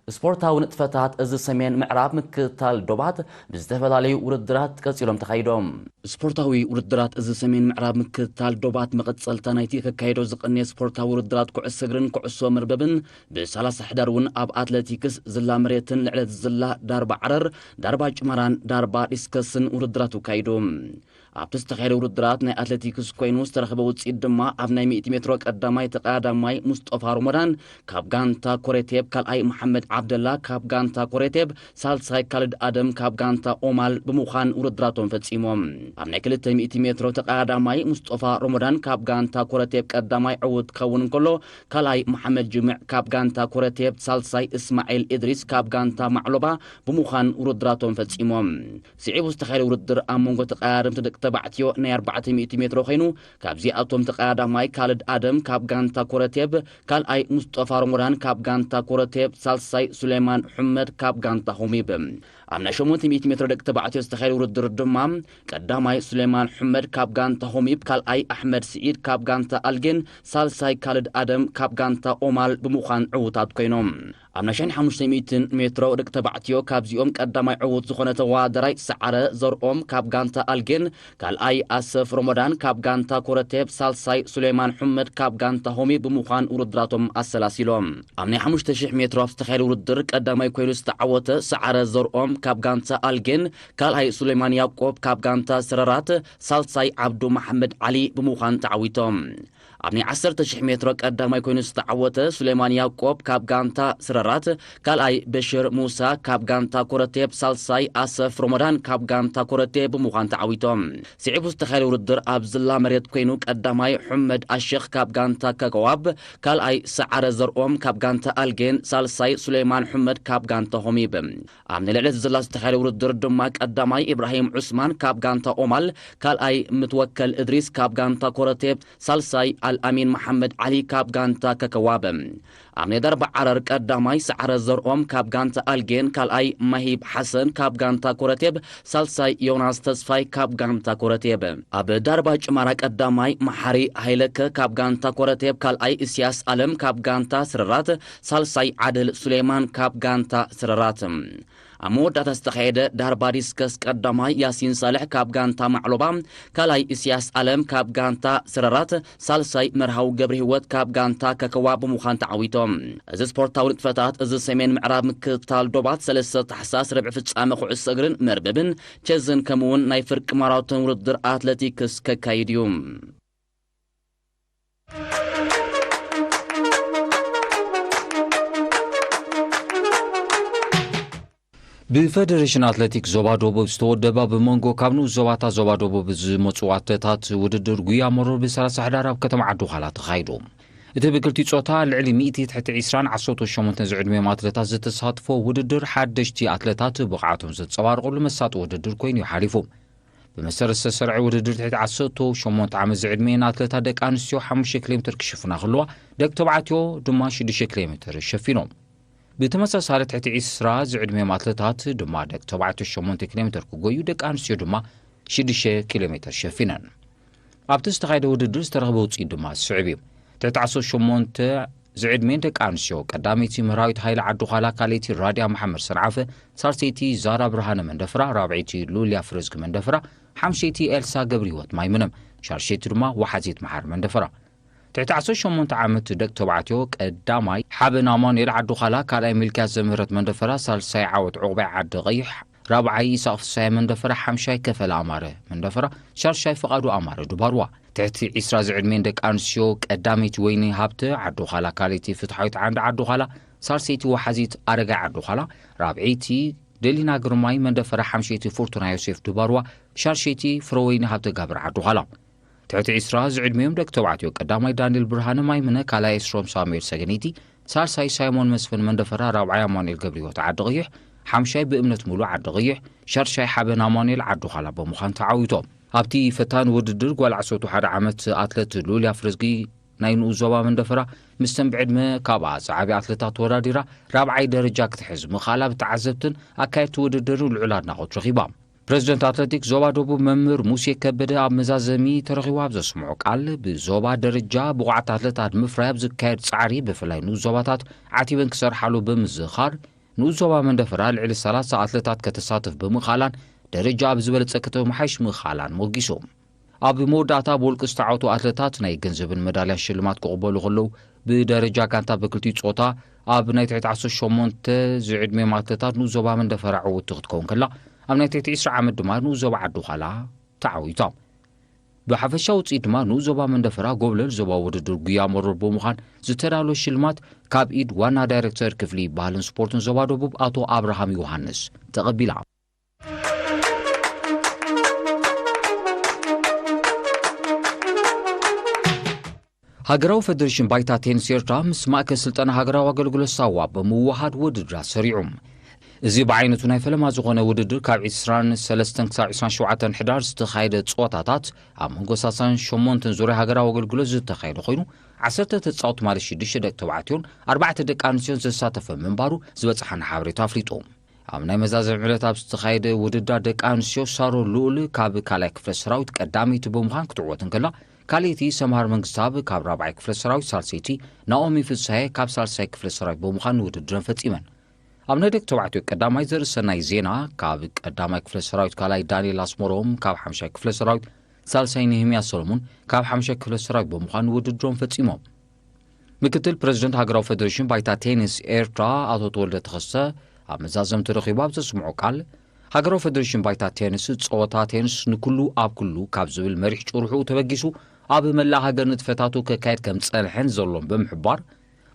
ስፖርታዊ ንጥፈታት እዚ ሰሜን ምዕራብ ምክትታል ዶባት ብዝተፈላለዩ ውድድራት ቀጺሎም ተኻይዶም። ስፖርታዊ ውድድራት እዚ ሰሜን ምዕራብ ምክትታል ዶባት መቐጸልታ ናይቲ ከካየዶ ዝቐነየ ስፖርታዊ ውድድራት ኩዕሶ እግርን ኩዕሶ መርበብን ብ30 ሕዳር እውን ኣብ ኣትሌቲክስ፣ ዝላ መሬትን ልዕለት ዝላ ዳርባ ዓረር፣ ዳርባ ጭመራን ዳርባ ዲስከስን ውድድራት ኣካይዱ። ኣብቲ ዝተኻየደ ውድድራት ናይ ኣትሌቲክስ ኮይኑ ዝተረኸበ ውፅኢት ድማ ኣብ ናይ ሚእቲ ሜትሮ ቀዳማይ ተቐዳዳማይ ሙስጦፋ ሮሞዳን ካብ ጋንታ ኮሬቴብ፣ ካልኣይ መሓመድ ዓብደላ ካብ ጋንታ ኮሬቴብ፣ ሳልሳይ ካልድ ኣደም ካብ ጋንታ ኦማል ብምዃን ውድድራቶም ፈጺሞም። ኣብ ናይ ክልተ ሚእቲ ሜትሮ ተቐዳዳማይ ሙስጦፋ ሮሞዳን ካብ ጋንታ ኮረቴብ ቀዳማይ ዕዉት ክኸውን እንከሎ፣ ካልኣይ መሓመድ ጅምዕ ካብ ጋንታ ኮረቴብ፣ ሳልሳይ እስማዒል እድሪስ ካብ ጋንታ ማዕሎባ ብምዃን ውድድራቶም ፈጺሞም። ስዒቡ ዝተኻየደ ውድድር ኣብ መንጎ ተቐዳደምቲ ደቂ ተባዕትዮ ናይ ኣርባዕተ ሚእቲ ሜትሮ ኮይኑ፣ ካብዚኣቶም ተቐዳዳማይ ካልድ ኣደም ካብ ጋንታ ኮረቴብ፣ ካልኣይ ሙስጠፋ ሮሞዳን ካብ ጋንታ ኮረቴብ፣ ሳልሳይ ሱሌማን ሑመድ ካብ ጋንታ ሆሚብ። ኣብ ናይ ሸሞንተ ሚእቲ ሜትሮ ደቂ ተባዕትዮ ዝተኻየደ ውድድር ድማ፣ ቀዳማይ ሱሌማን ሑመድ ካብ ጋንታ ሆሚብ፣ ካልኣይ ኣሕመድ ስዒድ ካብ ጋንታ ኣልጌን፣ ሳልሳይ ካልድ ኣደም ካብ ጋንታ ኦማል ብምዃን ዕዉታት ኮይኖም። ኣብ ናይ ሸሕን ሓሙሽተ ሚእትን ሜትሮ ደቂ ተባዕትዮ ካብዚኦም ቀዳማይ ዕዉት ዝኾነ ተወዳዳራይ ሰዓረ ዘርኦም ካብ ጋንታ ኣልጌን፣ ካልኣይ ኣሰፍ ሮሞዳን ካብ ጋንታ ኮረቴብ፣ ሳልሳይ ሱሌማን ሑመድ ካብ ጋንታ ሆሚ ብምዃን ውድድራቶም ኣሰላሲሎም። ኣብ ናይ ሓሙሽተ ሺሕ ሜትሮ ኣብ ዝተኻየደ ውድድር ቀዳማይ ኮይኑ ዝተዓወተ ሰዓረ ዘርኦም ካብ ጋንታ ኣልጌን፣ ካልኣይ ሱሌማን ያዕቆብ ካብ ጋንታ ስረራት፣ ሳልሳይ ዓብዱ መሓመድ ዓሊ ብምዃን ተዓዊቶም። ኣብ ናይ ዓሰርተ ሺሕ ሜትሮ ቀዳማይ ኮይኑ ዝተዓወተ ሱሌማን ያዕቆብ ካብ ጋንታ ስረራት፣ ካልኣይ በሽር ሙሳ ካብ ጋንታ ኮረቴብ፣ ሳልሳይ ኣሰፍ ሮሞዳን ካብ ጋንታ ኮረቴብ ብምዃን ተዓዊቶም። ስዒቡ ዝተኻየደ ውድድር ኣብ ዝላ መሬት ኮይኑ ቀዳማይ ሑመድ ኣሸኽ ካብ ጋንታ ከከዋብ፣ ካልኣይ ሰዓረ ዘርኦም ካብ ጋንታ ኣልጌን፣ ሳልሳይ ሱሌማን ሑመድ ካብ ጋንታ ሆሚብ። ኣብ ናይ ልዕሊ ዝላ ዝተኻየደ ውድድር ድማ ቀዳማይ ኢብራሂም ዑስማን ካብ ጋንታ ኦማል፣ ካልኣይ ምትወከል እድሪስ ካብ ጋንታ ኮረቴብ፣ ሳልሳይ ኣልኣሚን መሓመድ ዓሊ ካብ ጋንታ ከከዋብ። ኣብ ናይ ዳርባ ዓረር ቀዳማይ ሰዓረ ዘርኦም ካብ ጋንታ ኣልጌን፣ ካልኣይ ማሂብ ሓሰን ካብ ጋንታ ኮረቴብ፣ ሳልሳይ ዮናስ ተስፋይ ካብ ጋንታ ኮረቴብ። ኣብ ዳርባ ጭማራ ቀዳማይ መሓሪ ሃይለከ ካብ ጋንታ ኮረቴብ፣ ካልኣይ እስያስ ኣለም ካብ ጋንታ ስረራት፣ ሳልሳይ ዓድል ሱሌማን ካብ ጋንታ ስረራት። ኣብ መወዳእታ ዝተኻየደ ዳርባ ዲስከስ ቀዳማይ ያሲን ሳልሕ ካብ ጋንታ ማዕሎባ፣ ካልኣይ እስያስ ኣለም ካብ ጋንታ ስረራት፣ ሳልሳይ መርሃዊ ገብረ ህይወት ካብ ጋንታ ከከዋ ብምዃን ተዓዊቶም። እዚ ስፖርታዊ ንጥፈታት እዚ ሰሜን ምዕራብ ምክትታል ዶባት ሰለስተ ታሕሳስ ርብዒ ፍጻመ ኩዕሶ እግርን መርበብን ቸዝን ከምኡውን ናይ ፍርቂ ማራቶን ውድድር ኣትሌቲክስ ከካይድ እዩ። ብፌደሬሽን ኣትሌቲክስ ዞባ ደቡብ ዝተወደባ ብመንጎ ካብ ንኡስ ዞባታት ዞባ ደቡብ ዝመፁ ኣትሌታት ውድድር ጉያ መሮር ብ30 ሕዳር ኣብ ከተማ ዓዲ ዃላ ተኻይዱ። እቲ ብክልቲ ጾታ ልዕሊ ሚእቲ ትሕቲ ዒስራን ዓሰርተ ሸሞንተን ዝዕድሜም ኣትሌታት ዝተሳትፎ ውድድር ሓደሽቲ ኣትሌታት ብቕዓቶም ዘንጸባርቑሉ መሳጢ ውድድር ኮይኑ እዩ ሓሊፉ። ብመሰረት ዝተሰርዐ ውድድር ትሕቲ ዓሰርተ ሸሞንተ ዓመት ዝዕድሜን ኣትሌታት ደቂ ኣንስትዮ ሓሙሽተ ኪሎ ሜትር ክሽፍና ከለዋ፣ ደቂ ተባዕትዮ ድማ ሽዱሽተ ኪሎ ሜትር ሸፊኖም። ብተመሳሳሊ ትሕቲ ዒስራ ዝዕድሜም ኣትሌታት ድማ ደቂ ተባዕትዮ ሸሞንተ ኪሎ ሜትር ክጎዩ፣ ደቂ ኣንስትዮ ድማ ሽዱሽተ ኪሎ ሜትር ሸፊነን። ኣብቲ ዝተኻየደ ውድድር ዝተረኽበ ውፅኢት ድማ ዝስዕብ እዩ። ትሕቲ ዓሰርተ ሸሞንተ ዝዕድሜን ደቂ ኣንስትዮ ቀዳመይቲ ምህራዊት ሃይለ ዓዲ ዃላ፣ ካልኣይቲ ራድያ መሓመድ ሰንዓፈ፣ ሳልሰይቲ ዛራ ብርሃነ መንደፍራ፣ ራብዐይቲ ሉልያ ፍረዝጊ መንደፍራ፣ ሓምሸይቲ ኤልሳ ገብረ ህይወት ማይምነም፣ ሻድሸይቲ ድማ ወሓዚት መሓር መንደፍራ። ትሕቲ ዓሰርተ ሸሞንተ ዓመት ደቂ ተባዕትዮ ቀዳማይ ሓበን ኣማኑኤል ዓዲ ዃላ፣ ካልኣይ ሚልክያስ ዘምህረት መንደፈራ፣ ሳልሳይ ዓወት ዑቕባይ ዓዲ ቀይሕ፣ ራብዓይ ኢሳቕ ፍሳየ መንደፈራ፣ ሓምሻይ ከፈለ ኣማረ መንደፈራ፣ ሻርሻይ ፍቓዱ ኣማረ ድባርዋ። ትሕቲ ዒስራ ዝዕድሜን ደቂ ኣንስትዮ ቀዳመይቲ ወይኒ ሃብተ ዓዲ ዃላ፣ ካልኣይቲ ፍትሓዊት ዓንዲ ዓዲ ዃላ፣ ሳልሰይቲ ወሓዚት ኣረጋይ ዓዲ ዃላ፣ ራብዐይቲ ደሊና ግርማይ መንደፈራ፣ ሓምሸይቲ ፍርቱና ዮሴፍ ድባርዋ፣ ሻርሸይቲ ፍረወይኒ ሃብተ ጋብር ዓዲ ዃላ። ትሕቲ ዒስራ ዝዕድሚኦም ደቂ ተባዕትዮ ቀዳማይ ዳንኤል ብርሃነ ማይምነ፣ ካልኣይ ኤስሮም ሳሙኤል ሰገነይቲ፣ ሳልሳይ ሳይሞን መስፍን መንደፈራ፣ ራብዓይ ኣማኑኤል ገብረህይወት ዓዲ ቐይሕ፣ ሓምሻይ ብእምነት ሙሉ ዓዲ ቐይሕ፣ ሻድሻይ ሓበን ኣማኑኤል ዓዲ ዃላ ብምዃን ተዓዊቶም። ኣብቲ ፈታኒ ውድድር ጓል ዓሰርተ ሓደ ዓመት ኣትለት ሉልያ ፍርዝጊ ናይ ንኡስ ዞባ መንደፈራ ምስተን ብዕድመ ካብኣ ዝዓቢ ኣትለታት ተወዳዲራ ራብዓይ ደረጃ ክትሕዝ ምኽኣላ ብተዓዘብትን ኣካየድቲ ውድድርን ልዑል ኣድናቖት ረኺባ። ፕረዚደንት ኣትለቲክስ ዞባ ደቡብ መምህር ሙሴ ከበደ ኣብ መዛዘሚ ተረኺቡ ኣብ ዘስምዖ ቃል፣ ብዞባ ደረጃ ብቑዓት ኣትለታት ምፍራይ ኣብ ዝካየድ ጻዕሪ ብፍላይ ንኡስ ዞባታት ዓቲበን ክሰርሓሉ ብምዝኻር፣ ንኡስ ዞባ መንደፈራ ልዕሊ ሰላሳ ኣትለታት ከተሳትፍ ብምኽኣላን ደረጃ ኣብ ዝበለጸ ከተመሓይሽ ምኽኣላን ሞጊሱ። ኣብ መወዳእታ ብውልቂ ዝተዓወቱ ኣትለታት ናይ ገንዘብን መዳልያን ሽልማት ክቕበሉ ከለዉ፣ ብደረጃ ጋንታ ብክልቲኡ ጾታ ኣብ ናይ ትሕቲ ዓሰርተ ሸሞንተ ዝዕድሚኦም ኣትለታት ንኡስ ዞባ መንደፈራ ዕውትቲ ክትከውን ከላ፣ ኣብ ናይ ትሕቲ ዒስራ ዓመት ድማ ንኡስ ዞባ ዓዲ ዃላ ተዓዊታ። ብሓፈሻ ውፅኢት ድማ ንኡስ ዞባ መንደፈራ ጎብለል ዞባ ውድድር ጉያ መሮር ብምዃን ዝተዳለወ ሽልማት ካብ ኢድ ዋና ዳይሬክተር ክፍሊ ባህልን ስፖርትን ዞባ ደቡብ ኣቶ ኣብርሃም ዮሃንስ ተቐቢላ። ሃገራዊ ፈደሬሽን ባይታ ቴኒስ ኤርትራ ምስ ማእከል ስልጠና ሃገራዊ ኣገልግሎት ሳዋ ብምውሃድ ውድድር ኣሰሪዑ። እዚ ብዓይነቱ ናይ ፈለማ ዝኾነ ውድድር ካብ ዒስራን ሰለስተን ክሳብ ዒስራን ሸውዓተን ሕዳር ዝተኻየደ ጸወታታት ኣብ መንጎ ሳልሳን ሸሞንተን ዙርያ ሃገራዊ ኣገልግሎት ዝተኻየደ ኮይኑ፣ ዓሰርተ ተጻወትቲ ማለት ሽዱሽተ ደቂ ተባዕትዮን ኣርባዕተ ደቂ ኣንስትዮን ዘሳተፈ ምንባሩ ዝበጽሓና ሓበሬታ ኣፍሊጡ። ኣብ ናይ መዛዘሚ ዕለት ኣብ ዝተኻየደ ውድድር ደቂ ኣንስትዮ ሳሮ ልኡል ካብ ካልኣይ ክፍለ ሰራዊት ቀዳመይቲ ብምዃን ክትዕወት እንከላ፣ ካልኣይቲ ሰምሃር መንግስታብ ካብ ራብዓይ ክፍለ ሰራዊት፣ ሳልሰይቲ ናኦሚ ፍስሃየ ካብ ሳልሳይ ክፍለ ሰራዊት ብምዃን ውድድረን ፈጺመን። ኣብ ናይ ደቂ ተባዕትዮ ቀዳማይ ዘርእሰናይ ዜና ካብ ቀዳማይ ክፍለ ሰራዊት፣ ካልኣይ ዳንኤል ኣስመሮም ካብ ሓምሻይ ክፍለ ሰራዊት፣ ሳልሳይ ነህምያ ሰሎሞን ካብ ሓምሻይ ክፍለ ሰራዊት ብምዃን ውድድሮም ፈጺሞም። ምክትል ፕረዚደንት ሃገራዊ ፈደሬሽን ባይታ ቴኒስ ኤርትራ ኣቶ ተወልደ ተኸስተ ኣብ መዛዘምቲ ረኺቡ ኣብ ዘስምዖ ቃል፣ ሃገራዊ ፈደሬሽን ባይታ ቴኒስ ጸወታ ቴኒስ ንኩሉ ኣብ ኩሉ ካብ ዝብል መሪሕ ጭርሑ ተበጊሱ ኣብ መላእ ሃገር ንጥፈታቱ ከካየድ ከም ዝጸንሐን ዘሎን ብምሕባር፣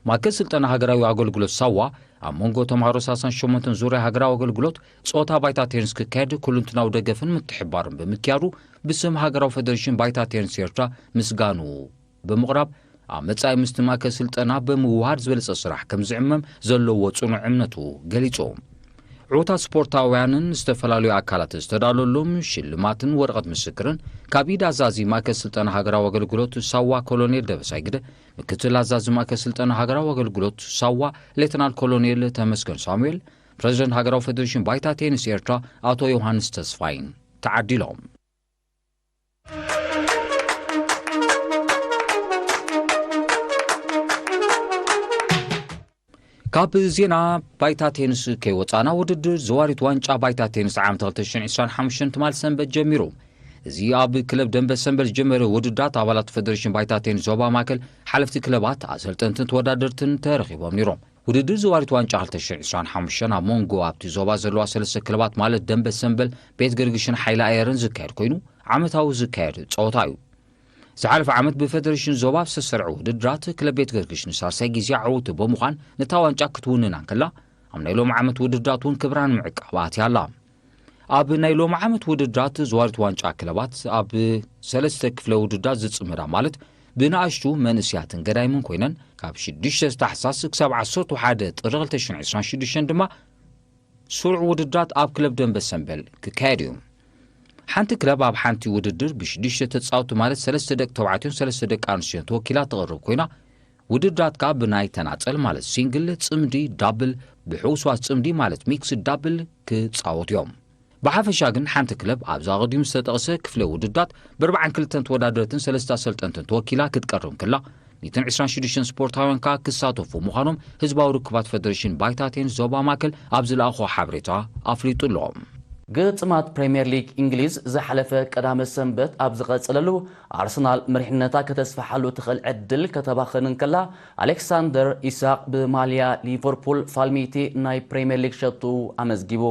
ማእከል ስልጠና ሃገራዊ ኣገልግሎት ሳዋ ኣብ መንጎ ተምሃሮ ሳልሳን ሸሞንተን ዙርያ ሃገራዊ ኣገልግሎት ጸወታ ባይታ ቴኒስ ክካየድ ኩሉንትናዊ ደገፍን ምትሕባርን ብምክያዱ ብስም ሃገራዊ ፈደሬሽን ባይታ ቴኒስ ኤርትራ ምስጋኑ ብምቕራብ፣ ኣብ መጻኢ ምስቲ ማእከል ስልጠና ብምውሃድ ዝበለጸ ስራሕ ከም ዝዕመም ዘለዎ ጽኑዕ እምነቱ ገሊጹ። ዕዉታት ስፖርታውያንን ዝተፈላለዩ ኣካላት ዝተዳለወሎም ሽልማትን ወረቐት ምስክርን ካብ ኢድ ኣዛዚ ማእከል ስልጠና ሃገራዊ ኣገልግሎት ሳዋ ኮሎኔል ደበሳይ ግደ፣ ምክትል ኣዛዚ ማእከል ስልጠና ሃገራዊ ኣገልግሎት ሳዋ ሌተናል ኮሎኔል ተመስገን ሳሙኤል፣ ፕረዚደንት ሃገራዊ ፈደሬሽን ባይታ ቴኒስ ኤርትራ ኣቶ ዮሃንስ ተስፋይን ተዓዲሎም። ካብ ዜና ባይታ ቴኒስ ከይወጻና፣ ውድድር ዘዋሪት ዋንጫ ባይታ ቴኒስ ዓመት ክልተ ሽሕን ዕስራን ሓሙሽተን ትማል ሰንበት ጀሚሩ። እዚ ኣብ ክለብ ደንበ ሰንበት ዝጀመረ ውድድራት ኣባላት ፈደሬሽን ባይታ ቴኒስ ዞባ ማእከል፣ ሓለፍቲ ክለባት፣ ኣሰልጠንትን ተወዳደርትን ተረኺቦም ነይሮም። ውድድር ዘዋሪት ዋንጫ ክልተ ሽሕን ዕስራን ሓሙሽተን ኣብ መንጎ ኣብቲ ዞባ ዘለዋ ሰለስተ ክለባት ማለት ደንበ ሰንበል፣ ቤት ገርግሽን ሓይሊ ኣየርን ዝካየድ ኮይኑ፣ ዓመታዊ ዝካየድ ጸወታ እዩ። ዝሓለፈ ዓመት ብፈደሬሽን ዞባ ኣብ ዝተሰርዐ ውድድራት ክለብ ቤት ገርግሽ ንሳልሳይ ግዜ ዕውቲ ብምዃን ነታ ዋንጫ ክትውንና እንከላ፣ ኣብ ናይ ሎሚ ዓመት ውድድራት እውን ክብራ ንምዕቃብ ኣትያ ኣላ። ኣብ ናይ ሎሚ ዓመት ውድድራት ዘዋሪት ዋንጫ ክለባት ኣብ ሰለስተ ክፍለ ውድድራት ዝጽመዳ ማለት ብንኣሽቱ መንእስያትን ገዳይምን ኮይነን ካብ ሽዱሽተ ታሕሳስ ክሳብ ዓሰርተ ሓደ ጥሪ ክልተ ሽሕን ዕስራን ሽዱሽተን ድማ ስሩዕ ውድድራት ኣብ ክለብ ደንበ ሰንበል ክካየድ እዩ። ሓንቲ ክለብ ኣብ ሓንቲ ውድድር ብሽዱሽተ ተጻወትቲ ማለት ሰለስተ ደቂ ተባዕትዮን ሰለስተ ደቂ ኣንስትዮን ተወኪላ ትቕርብ ኮይና፣ ውድድራት ከኣ ብናይ ተናጸል ማለት ሲንግል፣ ጽምዲ፣ ዳብል፣ ብሕውስዋስ ጽምዲ ማለት ሚክስድ ዳብል ክጻወቱ እዮም። ብሓፈሻ ግን ሓንቲ ክለብ ኣብዛ ኣቐዲሙ ዝተጠቕሰ ክፍለ ውድድራት ብኣርባዓን ክልተን ተወዳደርትን ሰለስተ ኣሰልጠንትን ተወኪላ ክትቀርብ እንከላ፣ ሚእትን ዕስራን ሽዱሽተን ስፖርታውያን ከኣ ክሳተፉ ምዃኖም ህዝባዊ ርክባት ፈደሬሽን ባይታ ቴኒስ ዞባ ማእከል ኣብ ዝለኣኾ ሓበሬታ ኣፍሊጡ ኣሎ። ግጥማት ፕሪምየር ሊግ እንግሊዝ ዝሓለፈ ቀዳመ ሰንበት ኣብ ዝቐጸለሉ፣ ኣርሰናል መሪሕነታ ከተስፍሓሉ ትኽእል ዕድል ከተባኽን እንከላ፣ ኣሌክሳንደር ኢሳቕ ብማልያ ሊቨርፑል ፋልሚቲ ናይ ፕሪምየር ሊግ ሸቱ ኣመዝጊቡ።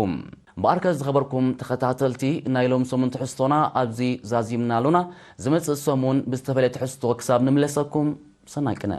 እምበኣርከ ዝኸበርኩም ተኸታተልቲ ናይ ሎም ሰሙን ትሕዝቶና ኣብዚ ዛዚምና ኣሎና። ዝመጽእ ሰሙን ብዝተፈለየ ትሕዝቶ ክሳብ ንምለሰኩም ሰናይ ቅነ።